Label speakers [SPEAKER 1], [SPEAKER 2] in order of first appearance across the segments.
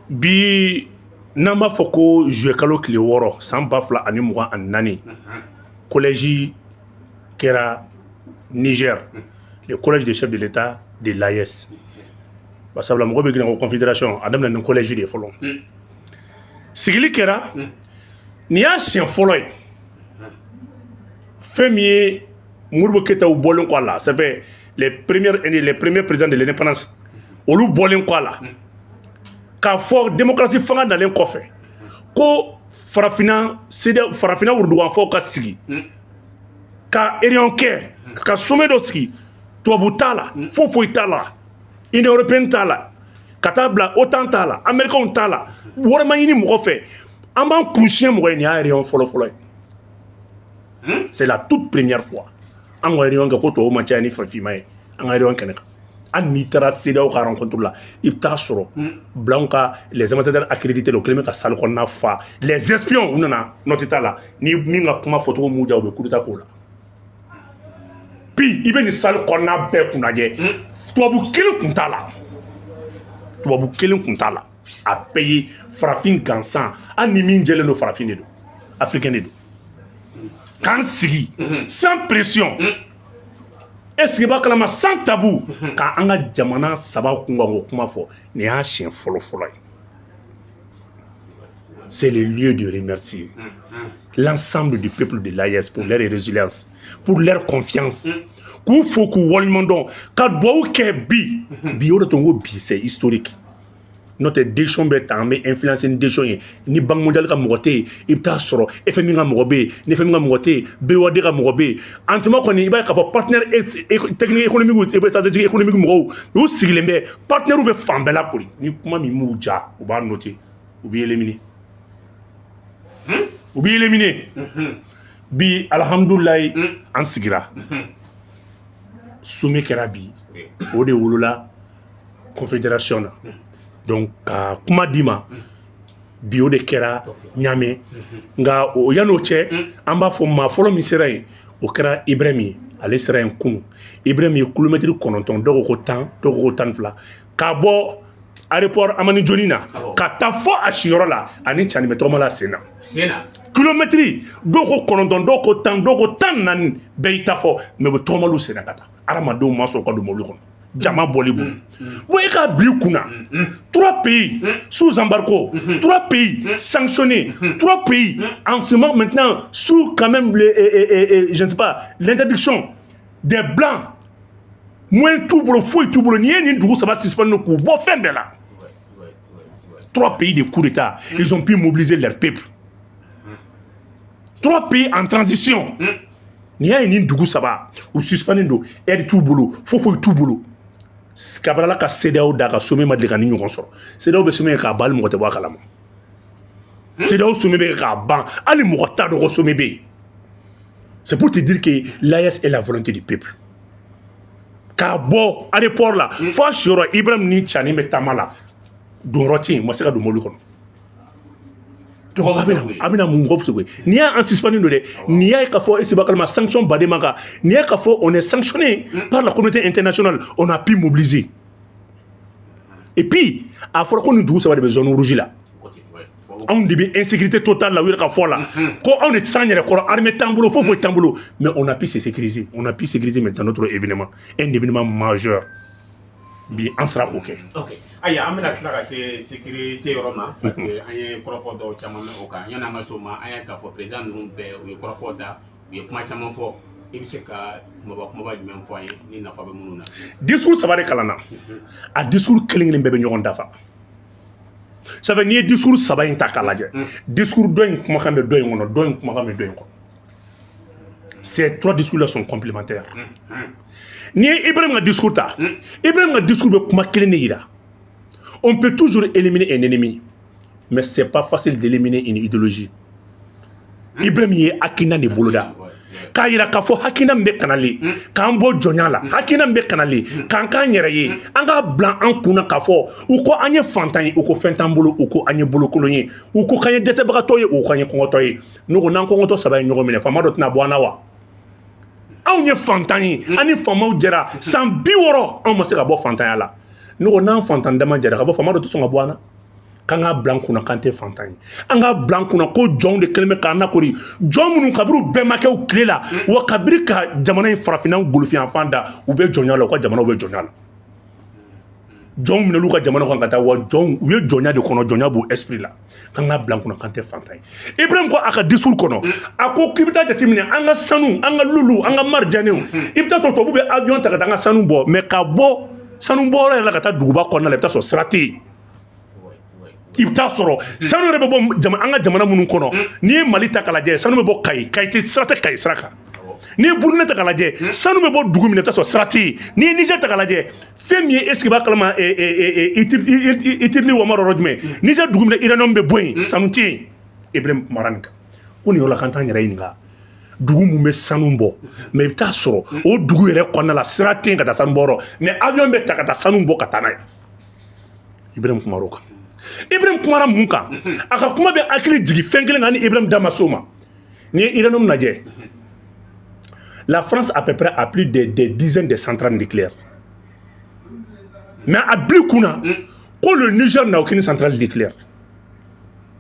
[SPEAKER 1] Bi n'an b'a fɔ ko juillet kalo tile 6 san 2024, collège kɛra Niger, le collège des chefs de l'État de l'AES. Sabula mɔgɔ bɛ girin ko confédération a daminɛ ni collège de ye fɔlɔ. Sigili kɛra, nin y'a siɲɛ fɔlɔ ye. Fɛn min ye Modibo Keyitaw bɔlen kɔ a la, ça fait les premiers présidents de l'indépendance, olu bɔlen kɔ a la, k'a fɔ démocratie fanga nalen kɔfɛ ko farafinna CEDEAO, farafinna woroduguyanfanw ka sigi ka réunion kɛ, ka sommet dɔ sigi, tubabu t'a la, foyi foyi t'a la, Union européenne t'a la, ka taa bila OTAN t'a la, Américains t'a la, wari ma ɲini mɔgɔ fɛ, an b'an kun siɲɛ mɔgɔ ye. Nin y'a réunion fɔlɔ fɔlɔ ye, c'est la toute première fois an ka réunion kɛ ko tubabu ma caya ni farafinma ye an ka réunion kɛnɛ kan. Hali n'i taara CEDEAO ka rencontre la, i bɛ taa sɔrɔ blanc ka les ambassadeurs accrédités, o kɛlen bɛ ka salle kɔnɔna fa, les espions u nana note t'a la, ni min ka kuma fɔcogo m'u diya, u bɛ coup d'état k'o la. Bi i bɛ nin salle kɔnɔna bɛɛ kunnajɛ, tubabu kelen kun t'a la, tubabu kelen kun t'a la, a bɛɛ ye farafin gansan. Hali ni min jɛlen don, farafin de don, africain de don. K'an sigi sans pression, e sigi b'a kalama, sans tabou, k'an ka jamana saba kunkan o kuma fɔ, nin y'a siɲɛ fɔlɔ fɔlɔ ye. C'est le lieu de remercier l'ensemble du peuple de l'AES pour leur résilience, pour leur confiance, k'u fo, k'u waleɲuman dɔn, ka duwawu kɛ bi. Bi o de to n ko bi c'est historique. N'o tɛ, décision bɛ ta, an bɛ influencer ni décision ye. Ni Banque mondiale ka mɔgɔ tɛ yen, i bɛ taa sɔrɔ FMI ka mɔgɔ bɛ yen, ni FMI ka mɔgɔ tɛ yen, BOAD ka mɔgɔ bɛ yen. En tout cas kɔni, i b'a ye k'a fɔ partenaire technique économique et stratégique économique mɔgɔw, u sigilen bɛ, partenaires bɛ fan bɛɛ la kori. Ni kuma min m'u ja, u b'a noter, u b'i éliminer, u b'i éliminer. Bi, alhamdulilayi, an sigira, sommet kɛra bi, o de wolola confédération na. Donc ka kuma d'i ma bi, o de kɛra Ɲame. Nka o yan'o cɛ, an b'a fɔ maa fɔlɔ min sera yen, o kɛra Ibrahim ye. Ale sera yen kunun. Ibrahim ye kilomɛtiri 9, dɔw ko 10, dɔw ko 12, k'a bɔ aéroport Hamani Diori na ka taa fɔ a siyɔrɔ la, ani Cani bɛ tɔgɔma la sen na.
[SPEAKER 2] Sen na.
[SPEAKER 1] Kilomɛtiri, dɔw ko 9, dɔw ko 10, dɔw ko 14, bɛɛ y'i ta fɔ, mais u bɛ tɔgɔmaliw sen na ka taa. Hadamadenw ma sɔn ka don mobili kɔnɔ, jama bɔli bolo. Bon, e k'a bila i kunna, trois pays sous embargo, trois pays sanctionnés, trois pays en ce moment maintenant sous quand même le, je ne sais pas, l'interdiction des blancs, moyen t'u bolo, foyi t'u bolo. N'i ye nin dugu saba suspendu k'u bɔ fɛn bɛɛ la, trois pays de coup d'état, ils ont pu mobiliser leur peuple. Trois pays en transition. N'i y'a ye nin dugu saba u suspendu don, aide t'u bolo, foyi foyi t'u bolo. Kabini ka CEDEAO da ka sommet ma deli ka ni ɲɔgɔn sɔrɔ. CEDEAO bɛ sommet kɛ k'a ban, hali mɔgɔ tɛ bɔ a kalama. CEDEAO sommet bɛ kɛ k'a ban, hali mɔgɔ t'a dɔn ko sommet bɛ yen. C'est pour te dire que l'AES est la volonté du peuple. K'a bɔ aéroport la fo a siyɔrɔ, Ibrahim ni Tchani bɛ taama la, donyɔrɔ tɛ yen, u ma se ka don mobili kɔnɔ. Donc a bɛna mun kɔ koyi? N'i y'a an suspendu don dɛ, n'i y'a ye k'a fɔ e kalama sanction baden man kan, n'i y'a ye k'a fɔ on est sanctionné par la communauté internationale, on a pu mobiliser. Et puis a fɔra ko nin dugu saba de bɛ zone rouge la, anw de bɛ insécurité totale la. U yɛrɛ ka fɔ la ko anw de tɛ s'an yɛrɛ kɔrɔ, armée t'an bolo, foyi foyi t'an bolo, mais on a pu se sécuriser, on a pu sécuriser maintenant notre événement, un événement majeur. Bi an sera k'o kɛ.
[SPEAKER 2] Ok, ayiwa, an bɛna tila ka se sécurité yɔrɔ ma, parce que an ye kɔrɔfɔ dɔw caman mɛn o kan. Yanni an ka se o ma, an y'a k'a fɔ président ninnu bɛɛ, u ye kɔrɔfɔ da, u ye kuma caman fɔ. I bɛ se ka kumaba kumaba jumɛn fɔ an ye ni nafa bɛ minnu na?
[SPEAKER 1] Discours saba de kalanna. A discours kelen kelen bɛɛ bɛ ɲɔgɔn dafa. Ça fait n'i ye discours saba in ta k'a lajɛ, discours dɔ in kumakan bɛ dɔ in kɔnɔ, dɔ in kumakan bɛ dɔ in kɔnɔ. Ces trois discours là sont complémentaires. N'i ye Ibrahim ka discours ta, Ibrahim ka discours bɛ kuma kelen de yira: on peut toujours éliminer un ennemi, mais c'est pas facile d'éliminer une idéologie. Ibrahim ye hakilina de boloda k'a yira k'a fɔ hakilina min bɛ kanalen k'an bɔ jɔnya la, hakilina min bɛ kanalen k'an k'an yɛrɛ ye, an k'a bila an kunna k'a fɔ u ko an ye fantan ye, u ko fɛn t'an bolo, u ko an ye bolokolon ye, u ko k'an ye dɛsɛbagatɔ ye, u ko k'an ye kɔngɔtɔ ye. N'u ko n'an kɔngɔtɔ saba ye ɲɔgɔn minɛ, faama dɔ tɛna bɔ an na wa? Anw ye fantan ye, an ni faamaw jɛra san 60, anw ma se ka bɔ fantanya la. Ne ko n'an fantan dama jɛra ka bɔ, faama dɔ tɛ sɔn ka bɔ an na. K'an k'a bila an kunna k'an tɛ fantan ye, an k'a bila an kunna ko jɔnw de kɛlen bɛ k'an lakori, jɔn minnu kabiri u bɛnbakɛw tile la, wa kabiri ka jamana in farafinna golofinyanfan da, u bɛ jɔnya la, u ka jamanaw bɛ jɔnya la. Jɔnw minɛl'u ka jamana kan ka taa, wa jɔnw u ye jɔnya de kɔnɔ, jɔnya b'u esprit la. K'an k'a bila an kunna k'an tɛ fantan ye. Ibrahim ko a ka discours kɔnɔ, a ko k'i bɛ taa jateminɛ an ka sanu, an ka lulu, an ka marijanɛw, i bɛ taa sɔrɔ tubabu bɛ avion ta ka taa an ka sanu bɔ, mais ka bɔ sanu bɔyɔrɔ yɛrɛ la ka taa duguba kɔnɔna la, i bɛ taa sɔrɔ sira tɛ yen. I bɛ taa sɔrɔ sanu yɛrɛ bɛ bɔ an ka jamana minnu kɔnɔ, n'i ye Mali ta k'a lajɛ, sanu bɛ bɔ Kayi, Kayi tɛ, sira tɛ Kayi sira kan. N'i ye Burukina ta k'a lajɛ, sanu bɛ bɔ dugu min na, i bɛ taa sɔrɔ sira tɛ yen. N'i ye Niger ta k'a lajɛ, fɛn min ye, est ce que i b'a kalama, Itirili wama yɔrɔ jumɛn, Niger dugu min na uranium bɛ bɔ yen, sanu tɛ yen. Ibrahim kumara nin kan ko nin yɔrɔ la, k'an t'an yɛrɛ ɲininka dugu mun bɛ sanu bɔ, mais i bɛ taa sɔrɔ o dugu yɛrɛ kɔnɔna la, sira tɛ yen ka taa sanu bɔ yɔrɔ, mais avion bɛ ta ka taa sanu bɔ ka taa n'a ye. Ibrahim kumara o kan. Ibrahim kumara mun kan? A ka kuma bɛ hakili jigin fɛn kelen kan ni Ibrahim da ma s'o ma. N'i ye uranium lajɛ, la France à peu près a plus de des dizaines de centrales nucléaires, mais a bila kunna ko le Niger n'a aucune centrale nucléaire.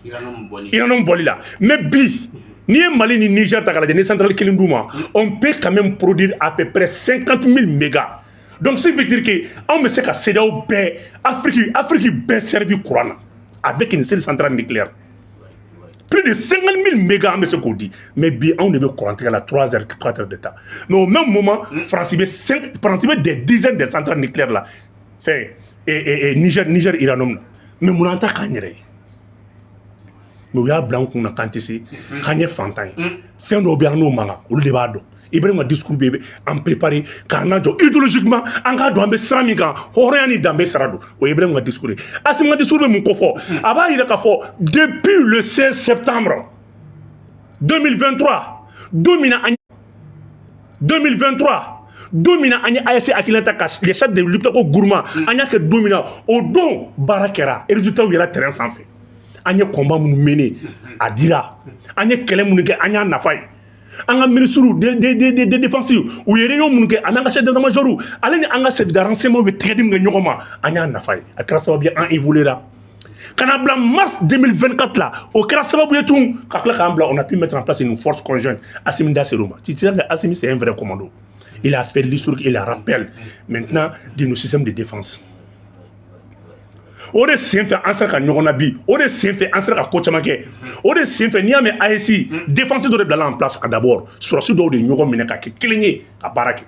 [SPEAKER 1] Uranium bɔli la. Mais bi, n'i ye Mali ni Niger ta k'a lajɛ, ni centrale kelen d'u ma, on peut quand même produire à peu près 50 000 mégas. Donc ce qui veut dire que anw bɛ se ka CEDEAO bɛɛ, Afrique bɛɛ servi courant na avec une seule centrale nucléaire. Plus de 50 000 mégas, an bɛ se k'o di. Mais bi, anw de bɛ courant tigɛ la 3 heures, 4 heures de temps. Mais au même moment, France bɛ 5, France bɛ des dizaines de centrales nucléaires la, fɛn et Niger uranium na. Mais mun an ta k'an yɛrɛ ye? Mais u y'a bila an kun na k'an tɛ se, k'an ye fantan ye. Fɛn dɔw bɛ yen, an n'o man kan, olu de b'a dɔn. Ibrahim ka discours bɛ an préparé k'an lajɔ idéologiquement, an k'a dɔn an bɛ sira min kan, hɔrɔnya ni danbe sira don. O ye Ibrahim ka discours ye. Assimi ka discours bɛ mun ko fɔ? A b'a yira k'a fɔ depuis le 16 septembre 2023, don min na an 2023, don min na an ye AES hakilina ta ka les chefs de Liptako Gourma, an y'a kɛ don min na, o don baara kɛra, résultat yɛrɛ terrain sanfɛ. An ye combat minnu mené, a dira. An ye kɛlɛ minnu kɛ, an y'a nafa ye. An ka ministres de défense, u ye réunion minnu kɛ, ani an ka chef d'état-major, ale ni an ka service de renseignement bɛ tɛgɛ di min kɛ ɲɔgɔn ma, an y'a nafa ye. A kɛra sababu ye an évolué la ka na bila mars 2024 la. O kɛra sababu ye tun ka tila k'an bila, on a pu mettre en place une force conjointe. Assimi da ser'o ma. Tu sais que Assimi, c'est un vrai commando. Il a fait l'historique et le rappel maintenant de nos systèmes de défense. O de sen fɛ an sera ka ɲɔgɔn na bi, o de sen fɛ an sera ka ko caman kɛ. O de sen fɛ, n'i y'a mɛn AES, défense dɔ de bilala en place. D'abord, sɔrɔsi dɔw de ye ɲɔgɔn minɛ ka kɛ kelen ye ka baara kɛ.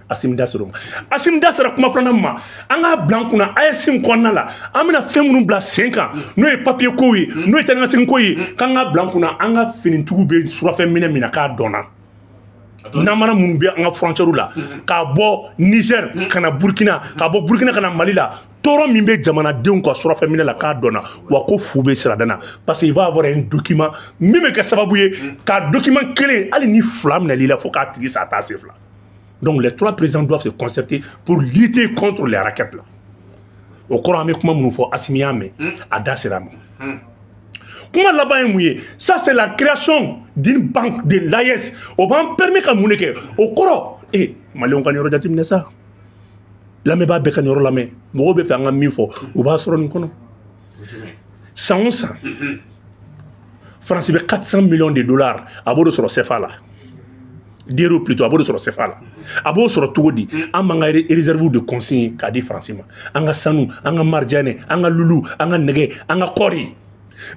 [SPEAKER 1] Assimi da sera o ma. Assimi da sera kuma filanan ma. An k'a bila an kunna, AES in kɔnɔna la, an bɛna fɛn minnu bila sen kan, n'o ye papier kow ye, n'o ye taa ni ka segin ko ye, k'an k'a bila an kunna, an ka finitigiw bɛ surafɛn minɛ min na, k'a dɔnna namara minnu bɛ an ka frontière la, k'a bɔ Niger ka na Burkina, k'a bɔ Burkina ka na Mali la, tɔɔrɔ min bɛ jamanadenw ka surafɛn minɛ la, k'a dɔnna wa ko fu bɛ sirada na, parce que il va avoir un document min bɛ kɛ sababu ye ka document kelen, hali ni fila minɛl'i la, fo k'a tigi sa, a t'a sen fila. Donc les trois présidents doivent se concerter pour lutter contre les rackets là. O kɔrɔ, an bɛ kuma minnu fɔ, Assimi y'a mɛn, a da sera a ma. Kuma laban ye mun ye? Ça, c'est la création d'une banque de l'AES. O b'an permet ka mun de kɛ? O kɔrɔ e maliyɛnw ka nin yɔrɔ jateminɛ sa, lamɛnbaa bɛɛ ka nin yɔrɔ lamɛn. Mɔgɔw bɛ fɛ an ka min fɔ, u b'a sɔrɔ nin kɔnɔ. San o san, Faransi bɛ 400 millions de dollars, a b'o de sɔrɔ CFA la, d'euros plutôt, a b'o de sɔrɔ CFA la. A b'o sɔrɔ cogo di? An b'an ka réserve de consigner k'a di Faransi ma, an ka sanu, an ka marijanɛ, an ka lulu, an ka nɛgɛ, an ka kɔɔri.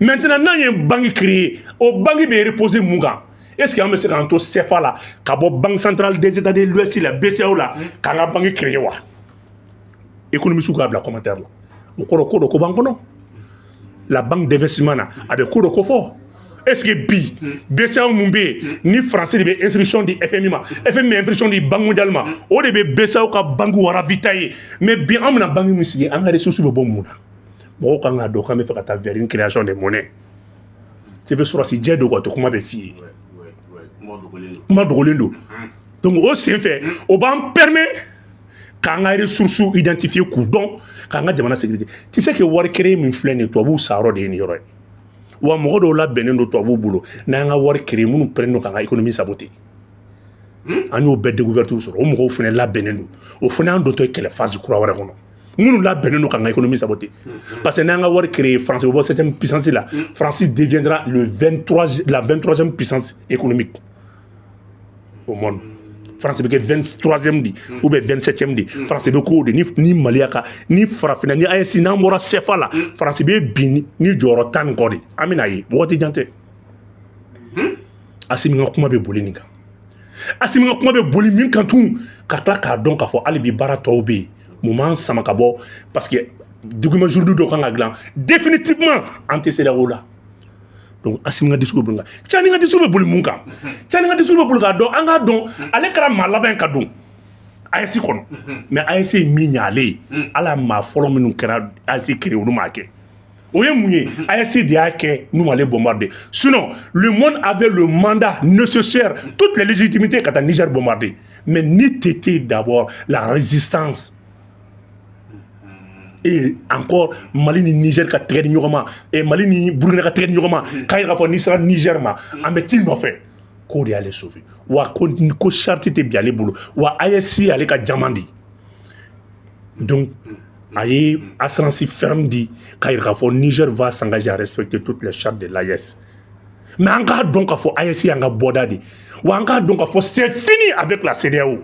[SPEAKER 1] Maintenant, n'an ye banque créer, o banque bɛ reposer mun kan? Est ce que an bɛ se k'an to CFA la, ka bɔ Banque centrale des États de l'Ouest la, BCEAO la, k'an ka banque créer wa? Économiste k'a bila commentaire la. O kɔrɔ, ko dɔ ko b'an kɔnɔ. La banque d'investissement na, a bɛ ko dɔ ko fɔ. Est ce que bi, BCEAO mun bɛ yen ni Faransi de bɛ instruction di FMI ma, FMI bɛ instruction di Banque mondiale ma, o de bɛ BCEAO ka banque ravitailler. Mais bi, an bɛna banque min sigi, an ka ressources bɛ bɔ mun na? Mɔgɔw kan k'a dɔn k'an bɛ fɛ ka taa vers une création de monnaie. Tu bɛ sɔrɔsi jɛ don ka to kuma bɛ f'i ye, kuma dogolen don. Donc o sen fɛ, o b'an permet k'an ka ressources identifier, k'u dɔn, k'an ka jamana sécurité. Tu sais que wari créer min filɛ nin ye, tubabuw sayɔrɔ de ye nin yɔrɔ ye. Wa mɔgɔ dɔw labɛnnen don tubabuw bolo, n'an ka wari créer, minnu pɛrɛnnen don k'an ka économie saboter. An y'o bɛɛ découverte sɔrɔ. O mɔgɔw fana labɛnnen don. O fana y'an dontɔ ye kɛlɛ phase kura wɛrɛ kɔnɔ. Minnu labɛnnen don k'an ka économie saboter, parce que n'an ka wari créé, France bɛ bɔ septième puissance la, France deviendra le 23, la 23e puissance économique au monde. France bɛ kɛ 23e di ou bien 27e di. France bɛ k'o de ni Mali ka ni farafinna ni AES, n'an bɔra CFA la, France bɛ bin ni jɔyɔrɔ 10 ni kɔ de. An bɛna ye, waati jan tɛ. Asimi ka kuma bɛ boli nin kan. Asimi ka kuma bɛ boli min kan tun, ka tila k'a dɔn k'a fɔ hali bi baara tɔw bɛ yen mun m'an sama ka bɔ, parce que document juridique dɔw kan ka dilan définitivement. An tɛ CEDEAO la. Donc Asimi ka discours bɛ boli kan. Tiani ka discours bɛ boli mun kan? Tiani ka discours bɛ boli k'a dɔn, an k'a dɔn, ale kɛra maa laban ye ka don AES kɔnɔ. Mais AES ye min ɲɛ ale ye, ala maa fɔlɔ minnu kɛra AES créé, olu m'a kɛ. O ye mun ye? AES de y'a kɛ n'u m'ale bombarder. Sinon le monde avait le mandat nécessaire, toutes les légitimités ka taa Niger bombarder. Mais ni t'étais d'abord la résistance et encore Mali ni Niger ka tɛgɛ di ɲɔgɔn ma et Mali ni Burkina ka tɛgɛ di ɲɔgɔn ma, k'a yira k'a fɔ n'i sera Niger ma, an bɛ t'i nɔfɛ, k'o de y'ale sauver. Wa ko charte tɛ bi ale bolo, wa AES y'ale ka jama di. Donc a ye assurance ferme di k'a yira k'a fɔ Niger va s'engager à respecter toutes les chartes de l'AES. Mais an k'a dɔn k'a fɔ AES y'an ka bɔda de, wa an k'a dɔn k'a fɔ c'est fini avec la CEDEAO.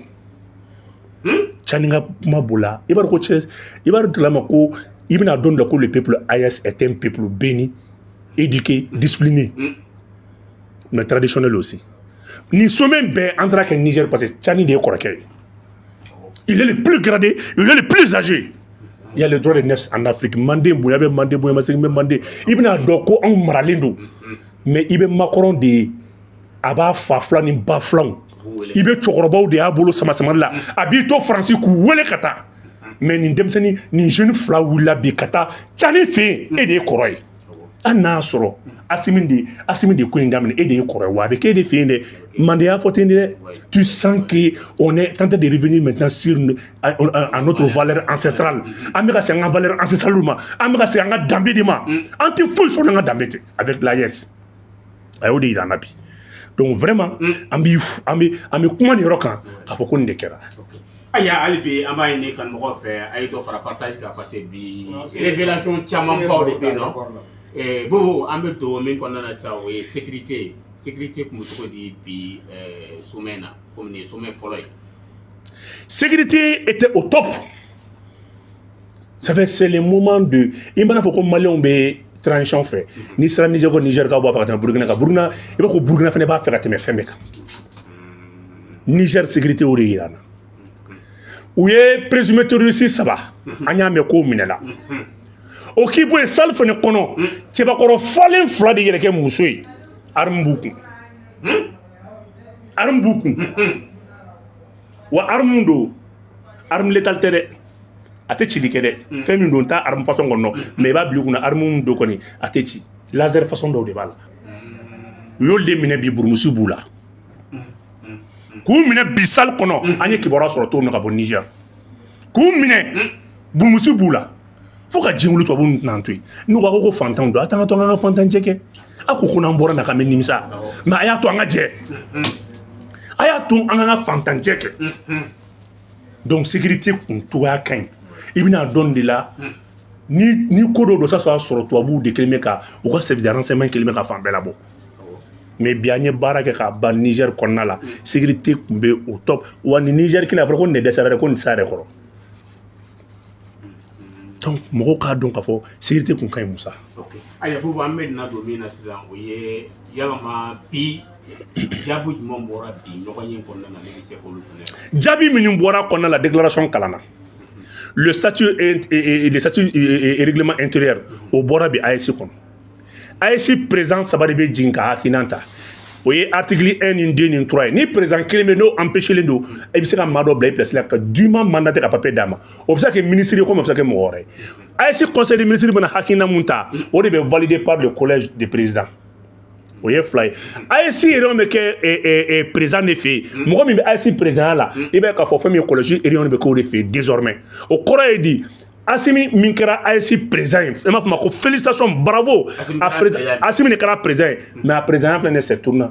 [SPEAKER 1] Tiani ka kuma b'o la. I b'a dɔn ko cɛ, i b'a dɔn tilama ko i bɛna dɔn dɔ ko le peuple AES est un peuple béni, éduqué, discipliné, mais traditionnel aussi. Nin sommet bɛɛ an taara kɛ Niger parce que Tiani de ye kɔrɔkɛ ye. Il est le plus gradé, il est le plus âgé, il y a le droit de naissance en Afrique. Manden bonya bɛ Manden, bonya ma segin bɛ Manden. I bɛna dɔn ko anw maralen don. Mais i bɛ Macron de ye, a b'a fa fila ni ba filanw, i bɛ cɛkɔrɔbaw de y'a bolo sama samali la, a b'i to Faransi k'u wele ka taa. Mais nin denmisɛnnin, nin jeune fila wulila bi ka taa Tiani fɛ yen. E de ye kɔrɔ ye. Hali n'a y'a sɔrɔ Asimi de ko in daminɛ, e de ye kɔrɔ ye, wa a bɛ k'e de fɛ yen dɛ. Manden y'a fɔ ten dɛ. Tu sens que on est tenté de revenir maintenant sur à notre valeur ancestrale. An bɛ ka segin an ka valeur ancestrale ma, an bɛ ka segin an ka danbe de ma. An tɛ foyi sɔrɔ n'an ka danbe tɛ. Avec l'AES, a y'o de yira an na bi. Donc vraiment, an bɛ kuma nin yɔrɔ kan k'a fɔ ko nin de kɛra.
[SPEAKER 2] Ayiwa, hali bi an b'a ɲini kanubagaw fɛ, a ye dɔ fara partage kan, parce que bi révélation caman baw de bɛ yen nɔ. Bobo, an bɛ don min kɔnɔna na sisan, o ye sécurité. Sécurité tun bɛ cogo di bi sommet na, komi nin ye sommet fɔlɔ ye?
[SPEAKER 1] Sécurité était au top. Ça fait, c'est le moment de, i mana fɔ ko Maliyɛnw bɛ transition fɛ, n'i sera Niger, ko Niger kaw b'a fɛ ka tɛmɛ Burukina kan. Burukina, i b'a fɔ ko Burukina fana b'a fɛ ka tɛmɛ fɛn bɛɛ kan. Niger sécurité, o de yira n na. U ye présumé terroriste saba, an y'a mɛn k'o minɛla. O k'i bɔ yen, salle fana kɔnɔ, cɛbakɔrɔ falen fila de yɛrɛ kɛ muso ye, arme b'u kun, arme b'u kun. Wa arme don, arme létale tɛ dɛ, a tɛ cili kɛ dɛ. Fɛn min don, n t'a arme façon kɔnɔ, mais i b'a bila i kunna, arme min don kɔni, a tɛ ci, laser façon dɔw de b'a la. U y'olu de minɛ bi, burumusi b'u la k'u minɛ bi salle kɔnɔ. An ye kibaruya sɔrɔ cogo min na ka bɔ Niger, k'u minɛ, burumusi b'u la fo ka diɲɛ wuli. Tubabu ninnu tɛna to yen. N'u ko fantanw don, a t'an ka to an ka fantancɛ kɛ. A ko n'an bɔra na k'an bɛ nimisa, mais a y'a to an ka jɛ, a y'a to an ka fantancɛ kɛ. Donc sécurité kun cogoya ka ɲi. I bɛna dɔn de la ni ko dɔ don, sa y'a sɔrɔ tubabuw de kelen bɛ ka u ka service de renseignement kelen bɛ ka fan bɛɛ labɔ. Mais bi an ye baara kɛ k'a ban Niger kɔnɔna la, sécurité tun bɛ au top. Wa ni Niger kelen, a fɔra ko nin de dɛsɛra dɛ, ko nin tɛ s'a yɛrɛ kɔrɔ. Donc mɔgɔw k'a dɔn k'a fɔ sécurité kun ka ɲi, Musa.
[SPEAKER 2] Ok, ayiwa Bubu, an bɛ na don min na sisan, o ye yalama bi jaabi jumɛn bɔra bi ɲɔgɔn ye kɔnɔna na, ne bɛ se k'olu fɛnɛ?
[SPEAKER 1] Jaabi minnu bɔra kɔnɔna la, déclaration kalanna, le statut et le statut et règlement intérieur, o bɔra bi AES kɔnɔ. AES président saba de bɛ jigin ka hakilina ta. O ye article 1 ni 2 ni 3 ye. Ni président kelen bɛ, n'o empêché len don, i bɛ se ka maa dɔ bila i place la ka dûment mandaté ka papier d'a ma. O bɛ se ka kɛ ministre ye, komi o bɛ se ka kɛ mɔgɔ wɛrɛ ye. AES conseil des ministres bɛna hakilina mun ta, o de bɛ validé par le collège des présidents. O ye fila ye. AES réunion bɛ kɛ président de fɛ yen. Mɔgɔ min bɛ AES président la, i b'a ye k'a fɔ fɛn min ye kɔlɔsi, réunion bɛ k'o de fɛ yen désormais. O kɔrɔ ye di? Asimi min kɛra AES président ye, n b'a fɔ ma ko félicitation, bravo. Asimi de kɛra président ye, mais a président filɛ nin ye, c'est tournant.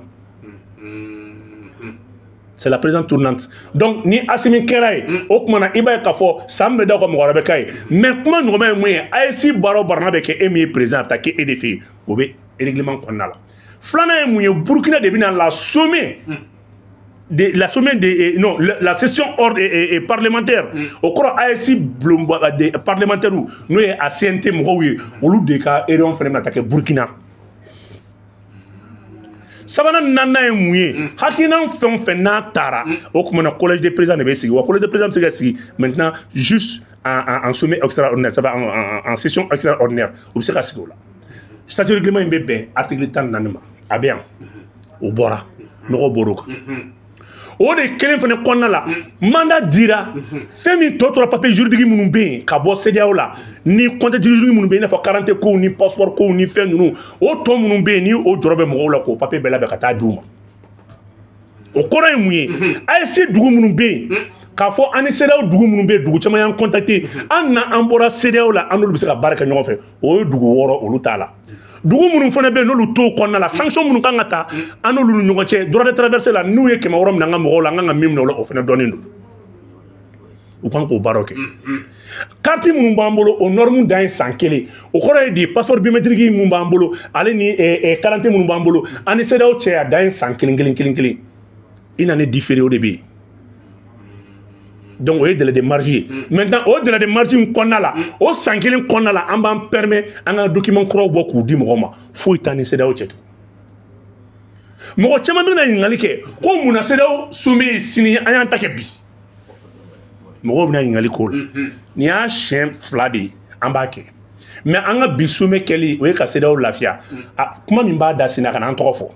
[SPEAKER 1] C'est la présidence tournante. Donc ni Assimi kɛra ye, o tuma na, i b'a ye k'a fɔ san bɛ da o kan, mɔgɔ wɛrɛ bɛ k'a ye. Mais kuma ɲɔgɔnma ye mun ye? AES baara o baara n'a bɛ kɛ, e min ye président, a bɛ taa kɛ e de fɛ yen. O bɛ règlement kɔnɔna la. Filanan ye mun ye? Burukina de bɛna la sommet de la sommet de non, la session ordre et parlementaire. O kɔrɔ, AES bulonba de parlementaire, n'o ye a CNT mɔgɔw ye, olu de ka réunion fɛnɛ bɛna taa kɛ Burukina. Sabanan, naaninan ye mun ye? Hakilina fɛn o fɛn n'a taara, o tuma na, collège des présidents de bɛ sigi. Wa collège des présidents bɛ se ka sigi maintenant juste en sommet extraordinaire, ça va en session extraordinaire, u bɛ se ka sigi o la. Statut règlement in bɛ bɛn article 14 ma, a bɛ yan, o bɔra, nɔgɔ bɔr'o kan. O de kelen fana kɔnɔna la, mandat dira fɛn min tɔ tora, papier juridique minnu bɛ yen ka bɔ CEDEAO la, ni contexte juridique minnu bɛ yen, i n'a fɔ carte kow ni passeport kow ni fɛn ninnu, o tɔ minnu bɛ yen, ni o jɔrɔ bɛ mɔgɔw la, k'o papier bɛɛ labɛn ka taa d'u ma. O kɔrɔ ye mun ye? AES dugu minnu bɛ yen, k'a fɔ an ni CEDEAO dugu minnu bɛ yen, dugu caman y'an contacter an na, an bɔra CEDEAO la, an n'olu bɛ se ka baara kɛ ɲɔgɔn fɛ, o ye dugu 6, olu t'a la. Dugu minnu fana bɛ yen, n'olu t'o kɔnɔna la, sanction minnu kan ka ta an n'olu ni ɲɔgɔn cɛ, droit de traversée la, n'u ye 600 minɛ an ka mɔgɔw la, an kan ka min minɛ o la, o fana dɔnnen don. U kan k'o baaraw kɛ. Carte minnu b'an bolo, o norme dan ye san kelen. O kɔrɔ ye di? Passeport biométrique min b'an bolo, ale ni carte minnu b'an bolo, an ni CEDEAO cɛ, a dan ye san kelen kelen kelen kelen. I na ni différé, o de bɛ yen. Donc o ye délai de marge ye. Maintenant, o délai de marge in kɔnɔna la, o san kelen kɔnɔna la, an b'an permet an ka document kuraw bɔ k'u di mɔgɔw ma. Foyi t'an ni CEDEAO cɛ tugun. Mɔgɔ caman bɛna ɲininkali kɛ ko mun na CEDEAO sommet ye sini, an y'an ta kɛ bi? Mɔgɔw bɛna ɲininkali k'o la. Nin y'a siɲɛ 2 de ye an b'a kɛ, mais an ka bi sommet kɛli, o ye ka CEDEAO lafiya. A kuma min b'a da sini, a kana an tɔgɔ fɔ.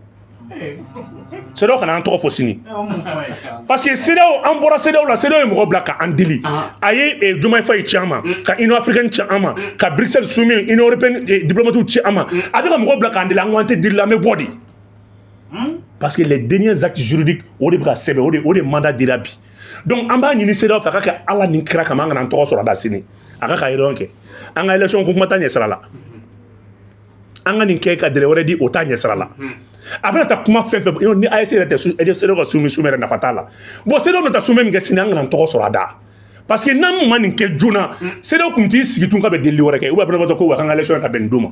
[SPEAKER 1] CEDEAO kana an tɔgɔ fɔ sini, parce que CEDEAO, an bɔra CEDEAO la, CEDEAO ye mɔgɔ bila ka an deli. A ye Diomaye Faye ci an ma, ka Union africaine ci an ma, ka Bruxelles sommet Union européenne diplomate ci an ma. A bɛ ka mɔgɔ bila k'an deli. An ko an tɛ deli la, an bɛ bɔ de, parce que les derniers actes juridiques, o de bɛ ka sɛbɛn, o de mandat dira bi. Donc an b'a ɲini CEDEAO fɛ, a ka kɛ Ala ni kira kama, an kana an tɔgɔ sɔrɔ a da sini. A ka réunion kɛ. An ka élection ko kuma t'a ɲɛ sira la. An ka nin kɛ ka délai wɛrɛ di, o t'a ɲɛ sira la. A bɛna taa kuma fɛn fɛn fɔ, ni AES yɛrɛ tɛ, CEDEAO ka sommet yɛrɛ nafa t'a la. Bon, CEDEAO bɛ taa sommet min kɛ sini, an kana an tɔgɔ sɔrɔ a da, parce que n'an ma nin kɛ joona, CEDEAO kun t'i sigi tun ka bɛ delili wɛrɛ kɛ, ou bien a bɛ ko wa k'an ka élection ka bɛn nin don ma.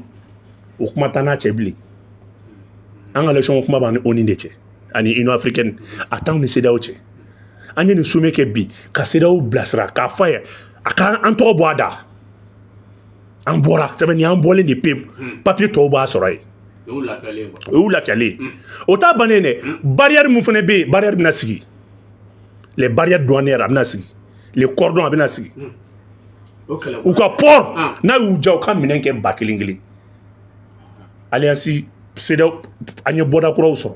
[SPEAKER 1] O kuma t'an n'a cɛ bilen. An ka élection kuma b'an ni ONU de cɛ ani Union africaine, a t'anw ni CEDEAO cɛ. An ye nin sommet kɛ bi ka CEDEAO bilasira k'a fɔ a ye, a ka an tɔgɔ bɔ a da. An bɔra sɛbɛn nin, an bɔlen de pewu, papier tɔw b'a sɔrɔ yen.
[SPEAKER 2] O y'u lafiyalen quoi.
[SPEAKER 1] O y'u lafiyalen. O t'a bannen dɛ. Barrière mun fana bɛ yen, barrière bɛna sigi, les barrières douanières, a bɛna sigi, les cordons, a bɛna sigi.
[SPEAKER 2] O kɛlɛ.
[SPEAKER 1] U ka port, n'a y'u diya, u ka minɛn kɛ 1000 kelen. Alliance CEDEAO, an ye bɔda kuraw sɔrɔ.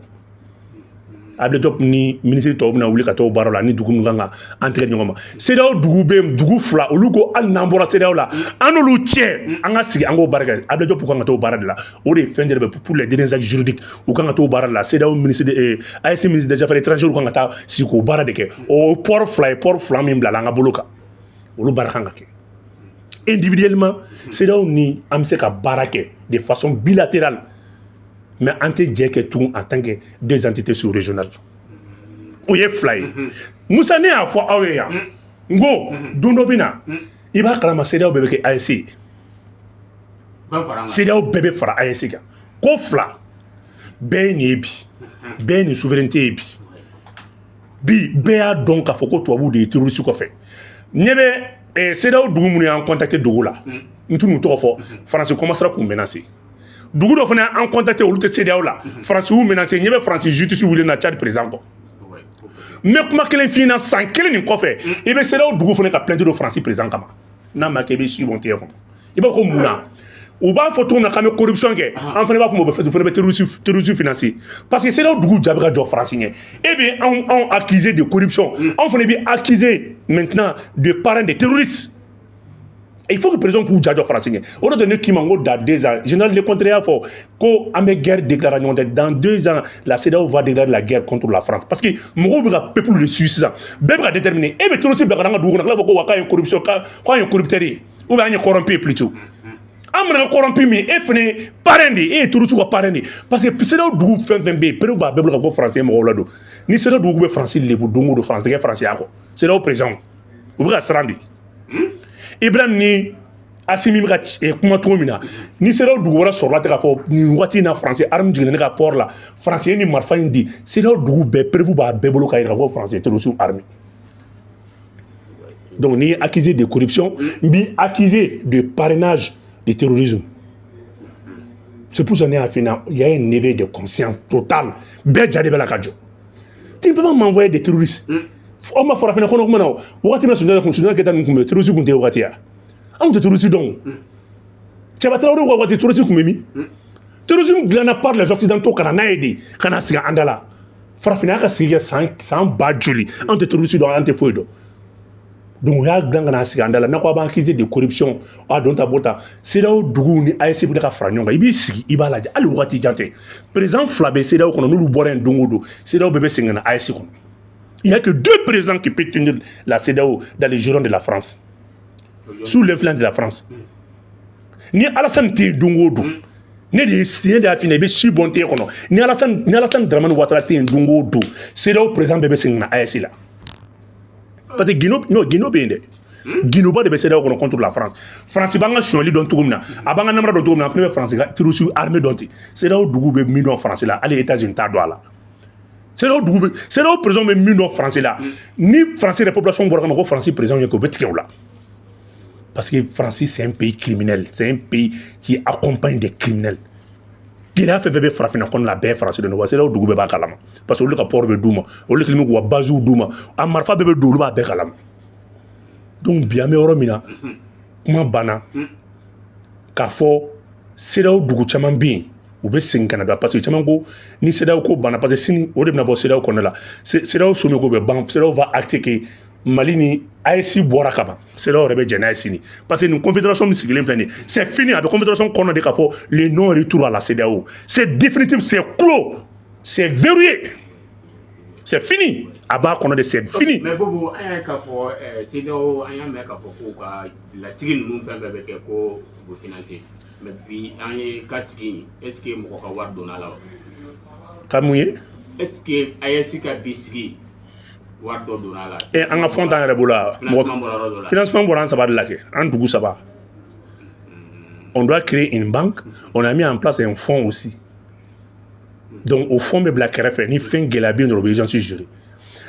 [SPEAKER 1] Abdoulaye Diop ni minisiri tɔw bɛna wuli ka taa o baaraw la, ani dugu min kan ka an tigɛ ɲɔgɔn ma. CEDEAO dugu bɛ yen, dugu 2, olu ko hali n'an bɔra CEDEAO la, an n'olu cɛ, an ka sigi, an k'o baara kɛ. Abdoulaye Diop kan ka taa o baara de la. O de ye fɛn de bɛ pour les derniers actes juridiques, u kan ka t'o baara de la. CEDEAO ministre de AES ministre des affaires étrangères kan ka taa sigi k'o baara de kɛ. O port 2 ye, port 2 min bilala an ka bolo kan, olu baara kan ka kɛ individuellement. CEDEAO ni an bɛ se ka baara kɛ de façon bilatérale, mais an tɛ jɛ kɛ tugun en tant que deux entités sous-régionales. O ye 2 ye. Musa, ne y'a fɔ aw ye yan, n ko don dɔ bɛ na, i b'a kalama, CEDEAO bɛɛ bɛ kɛ AES ye.
[SPEAKER 2] Bɛɛ fara an kan.
[SPEAKER 1] CEDEAO bɛɛ bɛ fara AES kan. Ko 2 bɛɛ ye nin ye bi, bɛɛ ye nin souveraineté ye bi. Bi, bɛɛ y'a dɔn k'a fɔ ko tubabuw de ye terroriste kɔfɛ. Ɲɛ bɛ CEDEAO dugu minnu y'an contacté dugu la, n t'u tɔgɔ fɔ, Faransi commencera k'u menacer. Dugu dɔ fana y'an contacté, olu tɛ CEDEAO la, Faransi y'u menacer. Ɲɛ bɛ Faransi justice wuli na Tchad président kɔ. N bɛ kuma kelen f'i ɲɛna, san kelen nin kɔfɛ, i bɛ CEDEAO dugu fana ka plainte don Faransi président kama. N'a ma kɛ, i bɛ si bɔn tigɛ kɔnɔ. I b'a fɔ ko mun na u b'a fɔ cogo min na k'an bɛ corruption kɛ, an fana b'a fɔ o bɛ fana bɛ terroriste financer, parce que CEDEAO dugu ja bɛ ka jɔ Faransi ɲɛ. E bɛ anw accuser de corruption, anw fana bɛ accuser maintenant de parrain des terroristes. Il faut que le président k'u ja jɔ Faransi ɲɛ. O de ne k'i ma n ko dans 2 ans, général Lecointre y'a fɔ ko an bɛ guerre déclarer ɲɔgɔn tɛ. Dans 2 ans, la CEDEAO va déclarer la guerre contre la France, parce que mɔgɔw bɛ ka peuple de suivre sisan, bɛɛ bɛ ka déterminer. E bɛ terroriste bila ka na an ka dugu kɔnɔ, ka tila k'a fɔ ko wa k'an ye corruption, k'an ye corrupteur ye, ou bien an ye corrompu ye plutôt. An mana corrompu min, e fɛnɛ parrain de, e ye terroriste ka parrain de, parce que CEDEAO dugu fɛn fɛn bɛ yen, preuve b'a bɛɛ bolo ka ko Faransi ye mɔgɔw ladon. Ni CEDEAO dugu bɛ Faransi lebu don o don, Faransi tɛ kɛ Faransi y'a kɔ. CEDEAO président, u bɛ ka siran de. Ibrahim ni Asimi bɛ ka kuma cogo min na, ni CEDEAO dugu wɛrɛ sɔrɔla tɛ k'a fɔ nin waati in na Faransi arme jiginna ne ka port la, Faransi ye nin marifa in di, CEDEAO dugu bɛɛ, preuve b'a bɛɛ bolo k'a jira ko Faransi ye terroriste armé. Donc n'i ye accusé de corruption, n b'i accusé de parrainage de terrorisme. C'est pour ça que ne y'a f'i ɲɛna, il y a un éveil de conscience total. Bɛɛ ja de bɛ la ka jɔ. Tu ne peux pas m'envoyer des terroristes. Aw ma farafinna kɔnɔ kuma na o wagati min na, Sunjata kun, Sunjata Keyita ninnu kun bɛ, terroriste kun tɛ yen wagati ya. Anw tɛ terroriste dɔn o. Cɛba Tarawele ka waati, terroriste kun bɛ min? Terrorisme dilanna par les Occidentaux ka na n'a ye de, ka na sigi an da la. Farafinna y'a ka sigi kɛ san san ba joli, anw tɛ terroriste dɔn, an tɛ foyi dɔn. Donc u y'a dilan ka na sigi an da la. N'a ko a b'an accuser de corruption, a don ta bɔ ta, CEDEAO duguw ni AES bɛ ka fara ɲɔgɔn kan. I b'i sigi, i b'a lajɛ, hali waati jan tɛ, président fila bɛ CEDEAO kɔnɔ, n'olu bɔra yen don o don, CEDEAO bɛɛ bɛ segin ka na AES kɔnɔ. Il n'y a que deux présidents qui peuvent tenir la CEDEAO dans les giron de la France, sous l'influence de la France. Ni Alassane tɛ yen don o don, ne de ye, ne de y'a f'i ɲɛna, i bɛ si bɔn t'e kɔnɔ. Ni Alassane Dramane Ouattara tɛ yen don o don, CEDEAO président bɛɛ bɛ segin ka na AES la. Parce que Guinée, non, Guinée bɛ yen dɛ. Guinée ba de bɛ CEDEAO kɔnɔ contre la France. France b'an ka sonyali dɔn cogo min na, a b'an ka namara dɔn cogo min na, an fana bɛ France ka terroriste armée dɔn ten. CEDEAO dugu bɛ min dɔn France la, hali États-Unis t'a dɔn a la. CEDEAO dugu bɛ, CEDEAO président bɛ min dɔn France la, ni France yɛrɛ population bɔra ka ma ko France président ye, k'o bɛ tigɛ o la. Parce que France, c'est un pays criminel, c'est un pays qui accompagne des criminels. Gɛlɛya fɛn fɛn bɛ farafinna kɔnɔ la, a bɛɛ ye Faransi de nɔ wa. CEDEAO dugu bɛɛ b'a kalama, parce que olu ka port bɛ d'u ma, olu kɛlen bɛ k'u ka basew d'u ma, a marifa bɛɛ bɛ don, olu b'a bɛɛ kalama. Donc bi an bɛ yɔrɔ min na, kuma banna k'a fɔ CEDEAO dugu caman bɛ yen, u bɛ segin ka na don, parce que caman ko ni CEDEAO ko banna, parce que sini o de bɛna bɔ CEDEAO kɔnɔna la. CEDEAO sommet ko bɛ ban, CEDEAO va acter que Mali ni AES bɔra ka ban. CEDEAO yɛrɛ bɛ jɛn n'a ye sini, parce que nin confédération min sigilen filɛ nin ye, c'est fini. A bɛ confédération kɔnɔ de k'a fɔ le non retour à la CEDEAO, c'est définitif, c'est clos, c'est verrouillé, c'est fini. A b'a kɔnɔ de, c'est fini.
[SPEAKER 2] Mais Bobo, an y'a ye k'a fɔ CEDEAO, an y'a mɛn k'a fɔ k'u ka lasigi ninnu fɛn fɛn bɛ kɛ, ko u bɛ financer. Mais bi an ye ka sigi, est ce que mɔgɔ ka wari donna a la wa?
[SPEAKER 1] Ka mun ye?
[SPEAKER 2] Est ce que AES ka bi sigi, wari dɔ donna a la?
[SPEAKER 1] Ɛ, an ka fonds t'an yɛrɛ bolo wa?
[SPEAKER 2] Financement bɔra yɔrɔ dɔ la.
[SPEAKER 1] Financement bɔra an saba de la kɛ, an dugu saba. On doit créer une banque, on a mis en place un fonds aussi. Donc o fonds bɛ bila kɛrɛfɛ, ni fɛn gɛlɛya bɛ yen dɔrɔn, u bɛ urgence gérer.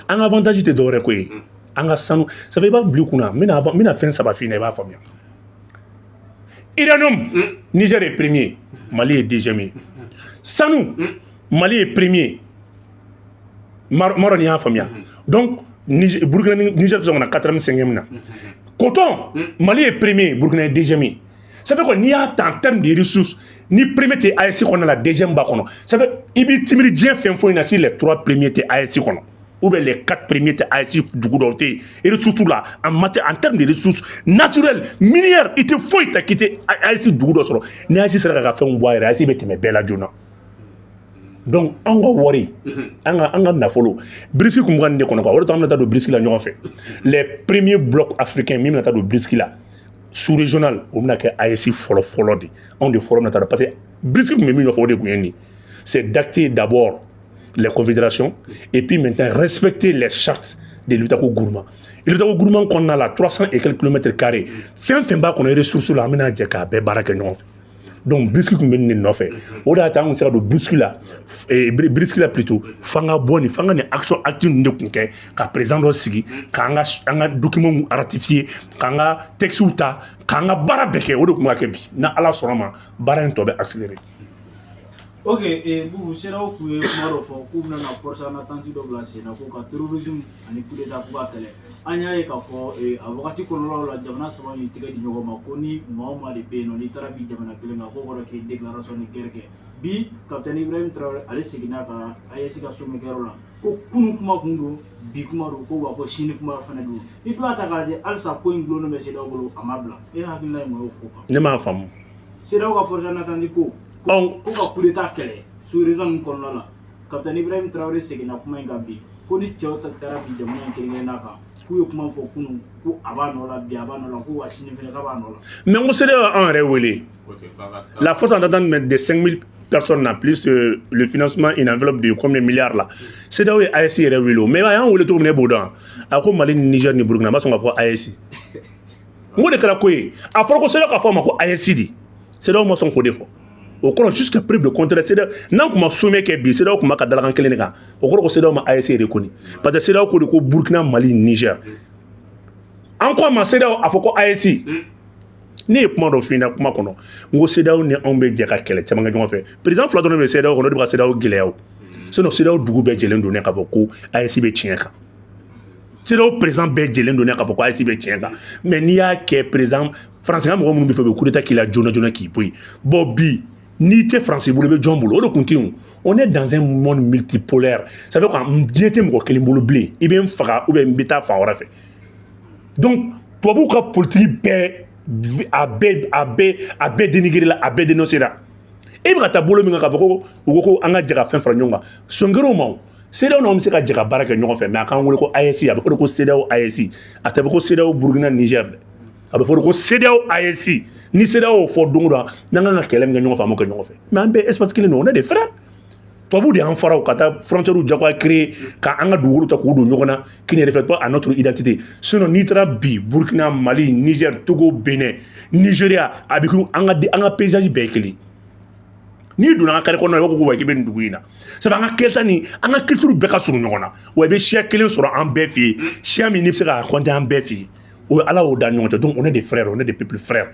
[SPEAKER 1] An ka avantage tɛ dɔwɛrɛ ko ye, an ka sanu. Ça fait i b'a bila i kunna, n bɛna fɛn saba f'i ɲɛna, i b'a faamuya. Uranium, Niger est premier, Mali est deuxième ye. Sanu, Mali est premier, Maroc y'a faamuya. Donc Niger, Burkina ni Niger bɛ sɔn ka na quatrième, cinquième na. Coton, Mali est premier, Burkina est deuxième ye. Ça fait quoi? N'i y'a ta en termes de ressources, ni premier tɛ AES kɔnɔna la, deuxième b'a kɔnɔ. Ça fait i b'i timiri diɲɛ fɛn foyi na, si les trois premiers tɛ AES kɔnɔ ou bien les quatre premiers tɛ AES, dugu dɔw tɛ yen ressources la, en matière, en termes de ressources naturelles, minières, i tɛ foyi ta k'i tɛ AES dugu dɔ sɔrɔ. Ni AES sera k'a ka fɛnw bɔ a yɛrɛ, AES bɛ tɛmɛ bɛɛ la joona. Donc an ka wari, an ka nafolo, BRICS kun bɛ ka nin de kɔnɔ quoi. O de to an bɛna taa don BRICS la ɲɔgɔn fɛ. Les premiers blocs africains min bɛna taa don BRICS la, sous régional, o bɛna kɛ AES fɔlɔ fɔlɔ de. Anw de fɔlɔ bɛna taa don, parce que BRICS kun bɛ min nɔfɛ, o de kun ye nin, c'est d'acter d'abord les confédérations et puis maintenant respecter les chartes de Liptako Gourma. Liptako Gourma kɔnɔna la, 300 et quelques kilomètres carrés, fɛn fɛn b'a kɔnɔ ressources la, an bɛna jɛ k'a bɛɛ baara kɛ ɲɔgɔn fɛ. Donc BRICS kun bɛ nin de nɔfɛ. O de y'a to an kun se ka don BRICS la, BRICS la plutôt, f'an ka bɔ nin, f'an ka nin action acte ninnu de kun kɛ, ka président dɔ sigi, k'an ka an ka documents ratifier, k'an ka textes ta, k'an ka baara bɛɛ kɛ. O de kun b'a kɛ bi. Ni Ala sɔnna ma, baara in tɔ bɛ accélérer.
[SPEAKER 3] Ok, Bubu, CEDEAO kun ye kuma dɔ fɔ k'u bɛna na force en attente dɔ bila sen na ko ka terrorisme ani coup d'état k'u ka kɛlɛ. An y'a ye k'a fɔ a wagati kɔnɔnaw la, jamana saba y'i tɛgɛ di ɲɔgɔn ma ko ni maa o maa de bɛ yen nɔ, n'i taara bi jamana kelen kan, k'o kɔrɔ k'i déclaration de guerre kɛ. Bi capitaine Ibrahim Traoré, ale seginna ka AES ka sommet kɛyɔrɔ la ko kunun kuma kun don, bi kuma don, ko wa ko sini kuma fana don. Ni dun y'a ta k'a lajɛ, halisa ko in gulonnen bɛ CEDEAO bolo, a ma bila. E hakilina ye mun ye o ko kan?
[SPEAKER 1] Ne m'a faamu.
[SPEAKER 3] CEDEAO ka force en attente ko
[SPEAKER 1] Anw
[SPEAKER 3] ko ka coup d'état kɛlɛ sous région ninnu kɔnɔna la, capitaine Ibrahim Traoré seginna kuma in kan bi. Ko ni cɛw ta taara bi jamana in kelen kelenna kan, k'u ye kuma fɔ kunun ko a b'a nɔ la, bi a b'a nɔ la, ko wa sini fɛnɛ k'a b'a nɔ la.
[SPEAKER 1] Mais n ko CEDEAO y'an yɛrɛ wele. La force en attente de 5000 personnes là, plus le financement, une enveloppe de combien de milliards là. CEDEAO ye AES yɛrɛ wele o. Mais a y'an wele cogo min na, e b'o dɔn. A ko Mali ni Niger ni Burkina, a ma sɔn ka fɔ AES. N ko de kɛra ko ye. A fɔra ko CEDEAO ka fɔ a ma ko AES de. CEDEAO ma sɔn k'o de fɔ. O kɔrɔ, jusqu'à preuve de contraire, CEDEAO n'an kun ma sommet kɛ bi, CEDEAO kun ma ka dalakan kelen de kan. O kɔrɔ ko CEDEAO ma AES reconnu. Parce que CEDEAO ko de ko Burkina, Mali, Niger. An ko a ma CEDEAO, a fɔ ko AES. Ne ye kuma dɔ f'i ɲɛna kuma kɔnɔ, n ko CEDEAO ni anw bɛ jɛ ka kɛlɛ caman kɛ ɲɔgɔn fɛ. Président fila dɔrɔn de bɛ CEDEAO kɔnɔ, o de bɛ ka CEDEAO gɛlɛya o. Sinon CEDEAO dugu bɛɛ jɛlen don ne k'a fɔ ko AES bɛ tiɲɛ kan. CEDEAO président bɛɛ jɛlen don ne k'a fɔ ko AES bɛ tiɲɛ kan. Mais n'i y'a kɛ président France ka mɔgɔ minnu bɛ fɛ, u bɛ coup d'état k'i la joona joona k'i bɔ yen. Bon, bi n'i tɛ France bolo, i bɛ jɔn bolo? O de kun tɛ yen o. On est dans un monde multipolaire. Ça veut dire que diɲɛ tɛ mɔgɔ kelen bolo bilen. I bɛ n faga ou bien n bɛ taa fan wɛrɛ fɛ. Donc tubabuw ka politique bɛɛ, a bɛɛ dénigré la, a bɛɛ dénoncé la. E bɛ ka taa bolo min kan, k'a fɔ ko u ko ko an ka jɛ ka fɛn fara ɲɔgɔn kan, sɔnkɛrɛw ma o. CEDEAO n'anw bɛ se ka jɛ ka baara kɛ ɲɔgɔn fɛ, mais a k'an wele ko AES. A bɛ fɔ de ko CEDEAO AES, a tɛ fɔ ko CEDEAO Burukina Niger dɛ. A bɛ fɔ de ko CEDEAO AES. Ni CEDEAO y'o fɔ don o don, n'an kan ka kɛlɛ min kɛ ɲɔgɔn fɛ, an b'o kɛ ɲɔgɔn fɛ. Mais an bɛɛ espace kelen don, on est des frères. Tubabuw de y'an fara o ka taa frontières jagoya créer ka an ka dugukolo ta k'u don ɲɔgɔn na, qui ne reflète pas à notre identité. Sinon n'i taara bi Burkina, Mali, Niger, Togo, Benin, Nigeria, a bɛ ko an ka paysage bɛɛ ye kelen. N'i donna an ka carré kɔnɔna na, i b'a fɔ ko wa k'i bɛ nin dugu in na. Sabu an ka kɛta ni an ka culture bɛɛ ka surun ɲɔgɔn na. Wa i bɛ siya kelen sɔrɔ an bɛɛ fɛ yen, siya min n'i bɛ se ka compter an bɛɛ fɛ yen. O ye Ala y'o da ɲɔgɔn cɛ. Donc on est des frères, on est des peuples frères.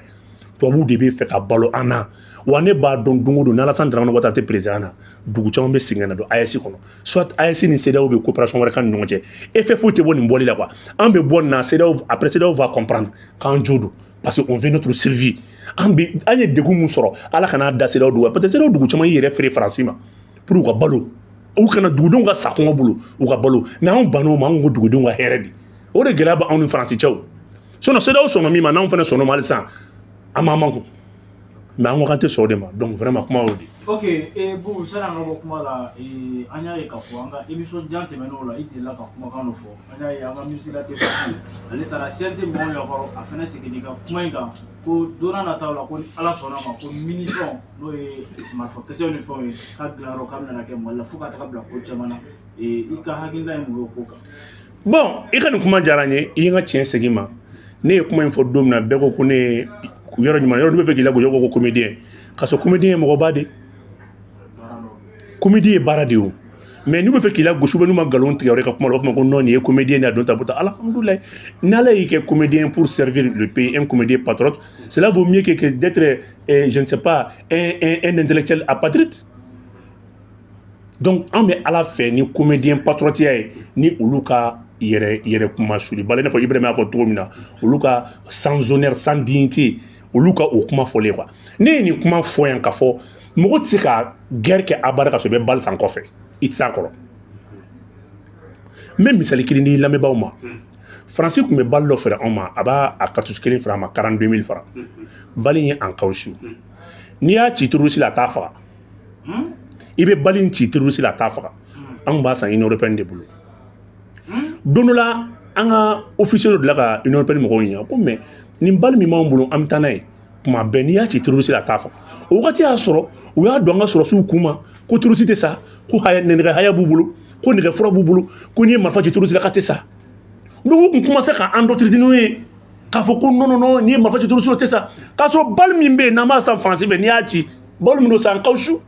[SPEAKER 1] Tubabuw de bɛ fɛ ka balo an na. Wa ne b'a dɔn, don o don, n'Alassane Dramane Ouattara tɛ président na, dugu caman bɛ segin ka na don AES kɔnɔ. Soit AES ni CEDEAO bɛ coopération wɛrɛ kan ni ɲɔgɔn cɛ. Effet foyi tɛ bɔ nin bɔli la quoi. An bɛ bɔ nin na, CEDEAO, après CEDEAO va comprendre k'an jo don, parce que on veut notre survie. An bɛ an ye degun mun sɔrɔ, Ala kana da CEDEAO dugu, parce que CEDEAO dugu caman y'i yɛrɛ feere Faransi ma pour u ka balo, u kana dugudenw ka sa kɔngɔ bolo, u ka balo. Mais anw bann'o ma, anw ko dugudenw ka hɛrɛ de. O de gɛlɛya bɛ anw ni Faransi cɛ o. Sinon CEDEAO sɔnna min ma, n'anw fana sɔnn'o ma hali sisan, an m'an makun. Mais an ko k'an tɛ sɔn o de ma. Donc vraiment, kuma y'o de.
[SPEAKER 3] Ok, Boubou, sani an ka bɔ kuma la, an y'a ye k'a fɔ an ka émission jan tɛmɛnenw la, i delila ka kumakan dɔ fɔ. An y'a ye an ka ministre de la Défense, ale taara CNT mɔgɔw ɲɛkɔrɔ, a fana seginna ka kuma in kan ko don n'a nataw la, ko ni Ala sɔnna ma, ko munition, n'o ye marifakisɛw ni fɛnw ye, k'a dilanyɔrɔ k'a bɛna kɛ Mali la, fo ka taga bila ko caman na. I ka hakilina ye mun ye o ko kan?
[SPEAKER 1] Bon, i ka nin kuma diyara n ye. I ye n ka tiɲɛ segin ma. Ne ye kuma in fɔ don min na, bɛɛ ko ko ne ye yɔrɔ ɲuman yɔrɔ bɛ fɛ k'i lagosi, ko comédien, k'a sɔrɔ comédien ye mɔgɔba de. Comédie ye baara de ye o. Mais n'u bɛ fɛ k'i lagosi, n'u ma nkalon tigɛ i ka kuma la, u b'a fɔ ko non, nin ye comédien de ye, a don ta bɔ ta. Alhamdulilayi, n'Ala y'i kɛ comédien pour servir le pays, un comédien patriote, cela vaut mieux que d'être je ne sais pas, un intellectuel apatride. Donc an bɛ Ala fɛ ni comédien patriote ye, ni olu ka yɛrɛ yɛrɛ kuma suli bala, i n'a fɔ Ibrahima y'a fɔ cogo min na, olu ka sans honneur, sans dignité, olu ka o kuma fɔlen quoi. Ne ye nin kuma fɔ yan k'a fɔ mɔgɔ tɛ se ka guerre kɛ abada ka sɔrɔ i bɛ balle san kɔfɛ, i tɛ s'a kɔrɔ. N bɛ misali kelen di lamɛnbaaw ma. Faransi tun bɛ balle dɔ feere anw ma, a b'a a cartouche kelen feere an ma 42 000 francs. Balle in ye en caoutchouc, n'i y'a ci terroriste la, a t'a faga. I bɛ balle in ci terroriste la, a t'a faga. Anw b'a san Union européenne de bolo. Don dɔ la, an ka officier dɔ delila ka Union européenne mɔgɔw ɲininka ko mais nin balle min b'anw bolo, an bɛ taa n'a ye tuma bɛɛ, n'i y'a ci terroriste la, a t'a faga. O wagati y'a sɔrɔ u y'a don an ka sɔrɔsiw kun ma ko terroriste tɛ sa, ko haya nɛgɛ haya b'u bolo, ko nɛgɛ fura b'u bolo, ko n'i ye marifa ci terroriste la, k'a tɛ sa. Donc u kun commencé ka endoctriner n'o ye k'a fɔ ko non, non, non, n'i ye marifa ci terroriste la, o tɛ sa, k'a sɔrɔ balle min bɛ yen n'an b'a san Faransi fɛ, n'i y'a ci, balle min don, c'est en caoutchouc,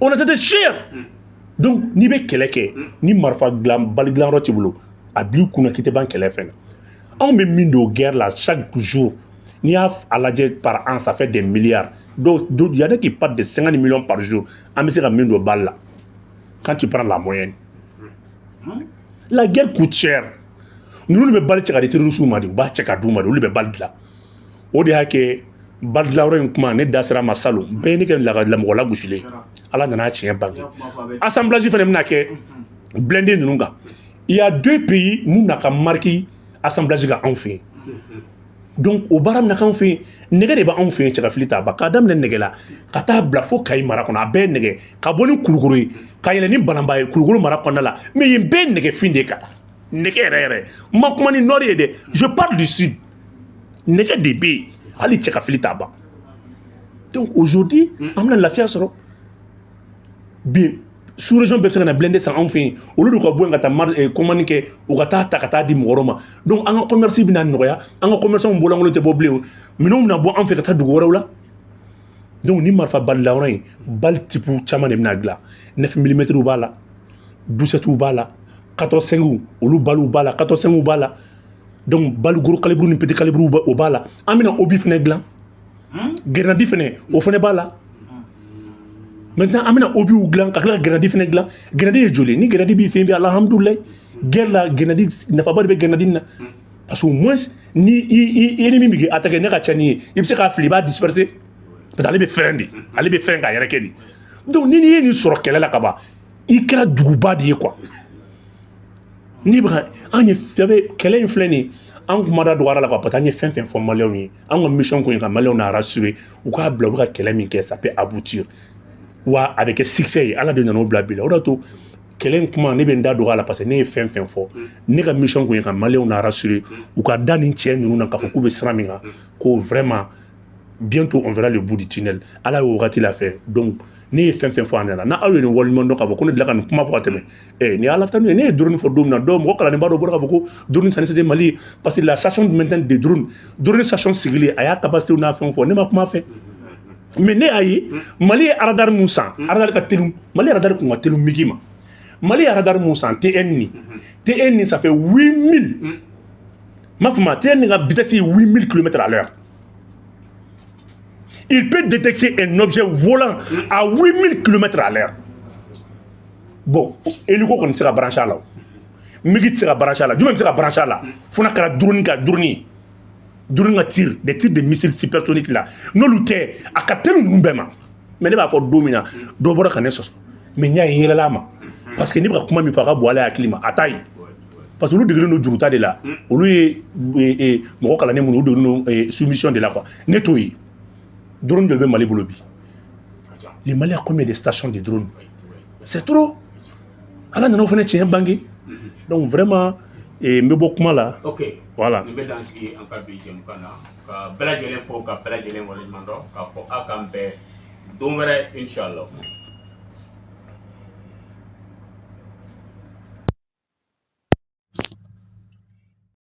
[SPEAKER 1] on a été cher. Donc n'i bɛ kɛlɛ kɛ ni marifa dilan, balle dilanyɔrɔ t'i bolo, a b'i kunna k'i tɛ ban kɛlɛ fɛn na. Anw bɛ min don guerre la chaque jour, n'i y'a a lajɛ par an, ça fait des milliards. Donc il y en a qui partent de 50 millions par jour. An bɛ se ka min don balle la, quand tu prends la moyenne, la guerre coûte cher. Ninnu bɛ balle cɛ ka di terroristes ma de, u b'a cɛ ka d'u ma de, olu bɛ balle dilan. O de y'a kɛ balle dilanyɔrɔ in kuma, ne da sera a ma salon, bɛɛ ye ne kɛ mɔgɔ lagosilen. Ala nana tiɲɛ bange. Assemblage fana bɛna kɛ blindé ninnu kan. Il y a deux pays mun n'a ka marque assemblage kan anw fɛ yen. Donc o baara bɛna k'anw fɛ yen. Nɛgɛ de b'anw fɛ yen, cɛkafili t'a ban. K'a daminɛ nɛgɛ la ka taa bila fo Kayi mara kɔnɔ, a bɛɛ ye nɛgɛ. Ka bɔ ni Kulukoro ye ka yɛlɛ ni Bananba ye Kulukoro mara kɔnɔna la, mais yen bɛɛ ye nɛgɛfin de ye ka taa. Nɛgɛ yɛrɛ yɛrɛ, n ma kuma ni nord ye dɛ, je parle du sud. Nɛgɛ de bɛ yen, hali cɛkafili t'a ban. Donc aujourd'hui, an bɛna lafiya sɔrɔ bi. Sous région bɛɛ bɛ se ka na blindé san anw fɛ yen. Olu de ka bɔ yen ka taa commande kɛ, u ka taa ta ka taa di mɔgɔ wɛrɛw ma. Donc an ka commerce bɛna nɔgɔya, an ka commerçant bɔlankolon tɛ bɔ bilen, minɛnw bɛna bɔ an fɛ ka taa dugu wɛrɛw la. Donc ni marifa balilanyɔrɔ in, balle type caman de bɛna dilan. 9 mm b'a la, 17 b'a la, 14 5, olu ballew b'a la, 14 5 b'a la. Donc balle gros calibre ni petit calibre, o b'a la. An bɛna obus fɛnɛ dilan, grenade fɛnɛ, o fɛnɛ b'a la. Maintenant, an bɛna obusw dilan ka tila ka grenade fɛnɛ dilan. Grenade ye joli? Ni grenade b'i fɛ yen bi, alhamdulilayi. Guerre la, grenade nafaba de bɛ grenade na, parce que au moins ni i ennemi bɛ k'i attaquer, ne ka ca ni ye, i bɛ se k'a fili, i b'a disperser, parce que ale bɛ fɛrɛn de, ale bɛ fɛn k'a yɛrɛ kɛ de. Donc ni n'i ye nin sɔrɔ kɛlɛ la ka ban, i kɛra duguba de ye quoi. N'i bɛ ka an ye kɛlɛ in filɛ nin ye, an kuma da dɔgɔyara la quoi, parce que an ye fɛn fɛn fɔ maliyɛnw ye, an ka mission kun ye ka maliyɛnw na rassurer, u k'a bila u bɛ ka kɛlɛ min kɛ, ça peut aboutir, wa a bɛ kɛ succès ye. Ala de nana o bila bi la. O de y'a to kɛlɛ in kuma, ne bɛ n da dɔgɔya la, parce que ne ye fɛn fɛn fɔ, ne ka mission kun ye ka maliyɛnw na rassurer, u ka da nin cɛ ninnu na k'a fɔ k'u bɛ sira min kan, ko vraiment bientôt on verra le bout du tunnel. Ala y'o wagati la fɛ. Donc ne ye fɛn fɛn fɔ, a nana n'a aw ye nin waleɲuman dɔn k'a fɔ ko ne delila ka nin kuma fɔ ka tɛmɛ. Nin ye Ala tanu ye. Ne ye drone fɔ don min na, dɔw mɔgɔ kalannenba dɔ bɔra k'a fɔ ko drone sanni c'était Mali ye, parce que la station maintenant de drone, drone station sigili, a y'a capacité n'a fɛnw fɔ, ne ma kuma fɛ. Mais ne y'a ye Mali ye radar mun san, radar ka teli, Mali radar kun ka teli MiG ma. Mali ye radar mun san, TN ni TN ni, ça fait 8000, m'a fɔ ma, TN ka vitesse ye 8000 km à l'heure. Il peut détecter un objet volant à 8000 km à l'heure. Bon, hélico kɔni tɛ se ka brancher a la, o MiG tɛ se ka brancher a la, jumɛn bɛ se ka brancher a la? Fo n'a kɛra drone ka drone, drone ka tir, des tirs de missiles supersoniques la, n'olu tɛ, a ka teli ninnu bɛɛ ma. Mais ne b'a fɔ don min na, dɔ bɔra ka ne sɔsɔ, mais n y'a ye, n yɛlɛla a ma, parce que ne bɛ ka kuma min fɔ, a ka bon ale hakili ma, a t'a ye, parce que olu degelen don juruta de la. Olu ye mɔgɔ kalannen minnu, olu degelen don soumission de la quoi. Ne t'o ye. Drone de bɛ Mali bolo bi. Le Mali a combien de stations de drone? C'est trop. Ala nana o fana tiɲɛ bange. Donc vraiment, n bɛ bɔ kuma la.
[SPEAKER 2] Ok.
[SPEAKER 1] Voilà.
[SPEAKER 2] Nin bɛ dan sigi an ka bi jɛmukan na, ka bɛɛ lajɛlen fo, ka bɛɛ lajɛlen waleɲuman dɔn, k'a fɔ aw k'an bɛn don wɛrɛ, inshallah.